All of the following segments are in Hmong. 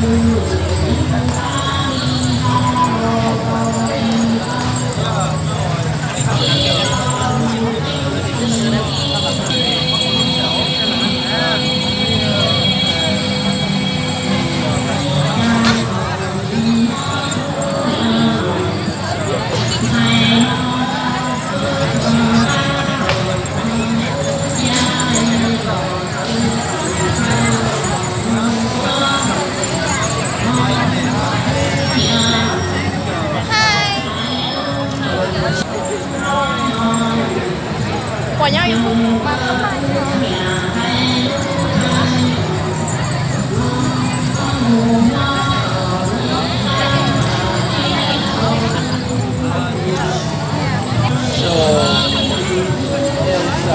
So, it's, uh,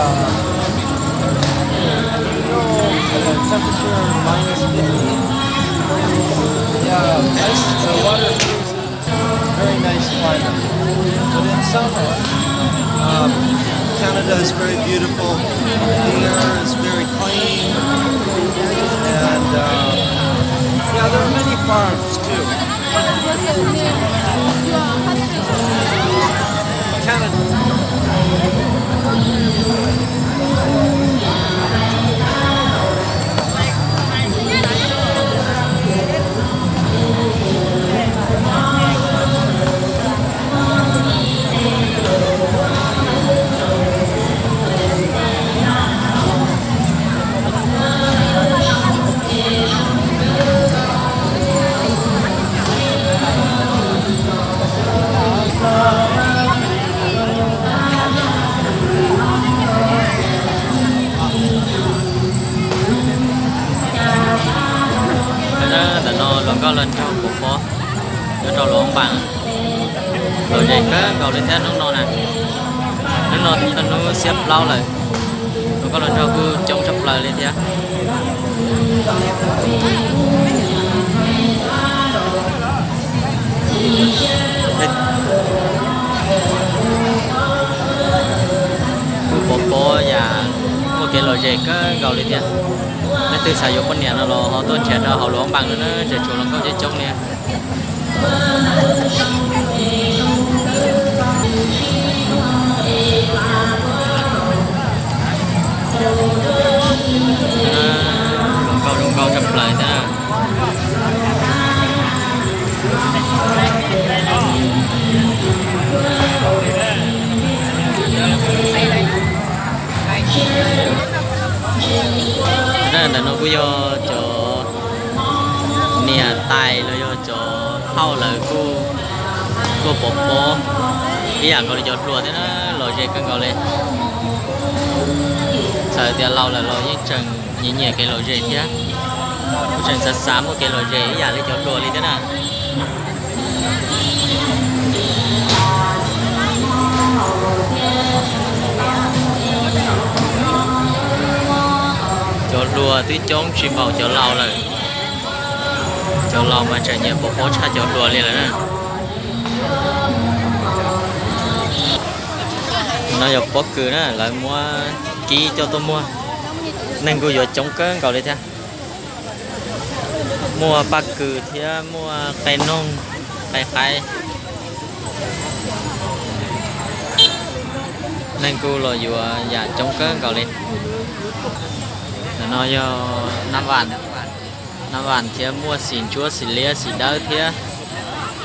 and the temperature minus fifty. Yeah, nice, the water is very nice climate. But in summer, um, Canada is very beautiful. The air is very clean. And, uh, yeah, there are many farms too. Ntawm no hluas nkauj hluas nraug pov pob nyob rau Luam Npas, lom zem kawg nkaus li thiab hnub no na. Hnub no hnub xiab plaub lawm, hluas nkauj hluas nraug kuj coob tshaj plaws li thiab. Kuj pov pob yam muaj kev lom zem kawg nkaus li thiab. Leej twg xav yuav poj niam no los ho tuaj nrhiav rau hauv Luam Npas no na, tseem tshuav hluas nkauj coob coob li. Hluas nkauj zoo nkauj tshaj plaws thiab. Ntawm no kuj yog cov niam tais los yog cov phauj lawv kuj tuaj pov pob ib yam nkaus li cov hluas thiab na, lom zem kawg nkaus li. Txawm tias laus lawm los yeej tseem nyiam nyiam kev lom zem thiab, kuj tseem xav xav muaj kev lom zem ib yam li cov hluas li thiab na. Cov hluas twb coob tsis npaum cov laus lawm, cov laus mas tseem nyiam pov pob tshaj cov hluas li lawm na. No yog pob kws na, lawv muab kib coj tuaj muag, neeg kuj yuav coob kawg nkaus li thiab. Muaj paj kws thiab muaj qe noog, qe qaib, neeg kuj los yuav yam coob kawg nkaus li. Ntawm no yog nab vam, nab vam thiab muaj xim ntsuab xim liab xim dawb thiab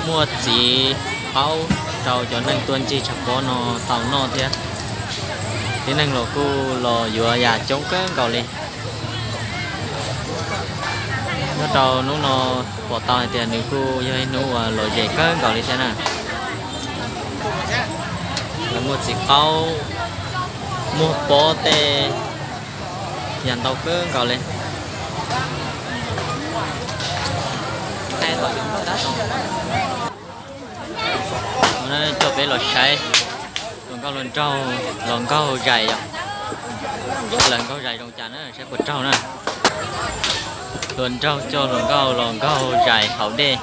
muaj txiv qaub rau cov neeg tuaj ncig tshav pob no tau noj thiab. Tib neeg los kuj los yuav yam coob kawg nkaus li. Nyob rau hnub no pom tau hais tias nws kuj yog ib hnub uas lom zem kawg nkaus li thiab na. Lawv muaj txiv qaub, muaj pob tej, yam ntau kawg nkaus li. Coj peb los saib hluas nkauj hluas nraug los nkaug zais yom. Lawv nkaug zais zoo cas na, saib puas raug na. Hluas nraug coj hluas nkauj los nkaug zais hauv dej.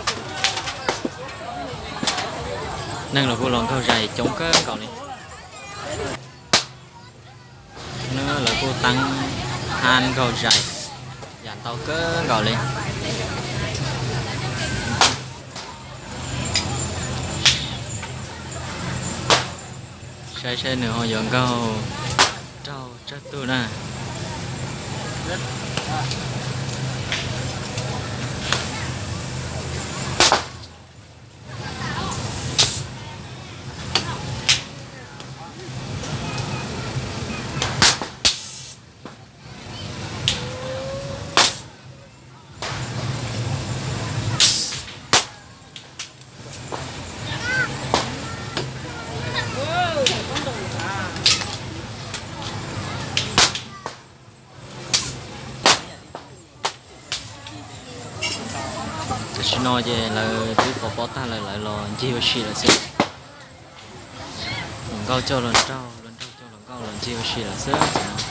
Neeg los kuj los nkaug zais coob kawg nkaus li. Lawv kuj teeb hab nkaug zais yam ntau kawg nkaus li. Saib saib nws ho yuav nkaug raug tsawg tug na. Tam sim no ces lawv twb pov pob tag lawm, lawv los ncig ua si lawm xwb. Los nkaug coj los nraug, los nraug coj los nkaug, los ncig ua si lawm xwb.